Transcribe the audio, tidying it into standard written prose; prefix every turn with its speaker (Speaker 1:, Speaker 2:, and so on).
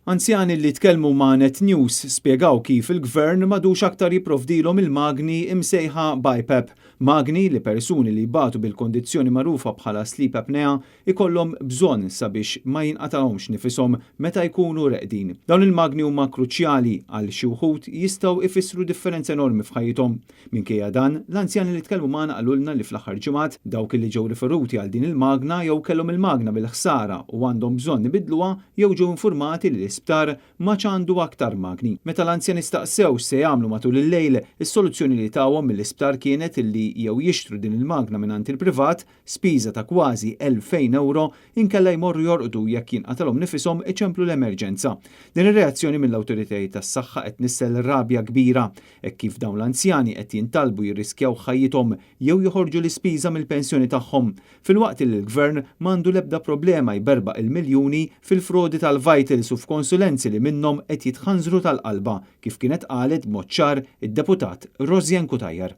Speaker 1: Anzjani li tkellmu ma' Net News spjegaw kif il-Gvern m'għadux aktar jipprovdilhom il-magni imsejħa BiPAP, magni li persuni li jbatu bil-kondizzjoni magħrufa bħala sleep apnea ikollhom bżonn sabiex ma jinqatgħux nifishom meta jkunu reqdin. Dawn il-magni huma kruċjali għal xi wħud jistgħu ifissru differenza enormi f'ħajjithom. Minkejja dan, l-anzjani li tkellmu magħna qalulna li fl-aħħar ġimgħat dawk li ġew riferuti għal din il-magna jew kellhom il-magna bil-ħsara u għandhom bżonn ibidluha jew ġew informati li l-isptar ma għandu aktar magni. Meta l-anzjani staqsew se jagħmlu matul il-lejl, is-soluzzjoni li tawhom mill-isptar kienet illi jew jixtru din il-magna mingħand il-privat, spiża ta' kważi 2000 euro, inkella jmorru jorqdu jekk jinqatalhom nifishom iċemplu l-emerġenza. Din ir-reazzjoni mill-awtoritajiet tas-saħħa qed tnissel rabja kbira hekk kif dawn l-anzjani qed jintalbu jirriskjaw ħajjithom jew joħorġu l-ispiża mill-pensjoni tagħhom. Filwaqt li l-gvern m'għandu l-ebda problema jberbaq il-miljuni fil-frodi tal-Vitals u f'konsulenzi li minnhom qed jitħanżru tal-qalba, kif kienet qalet b'mod ċar id-deputat Rosianne Cutajar.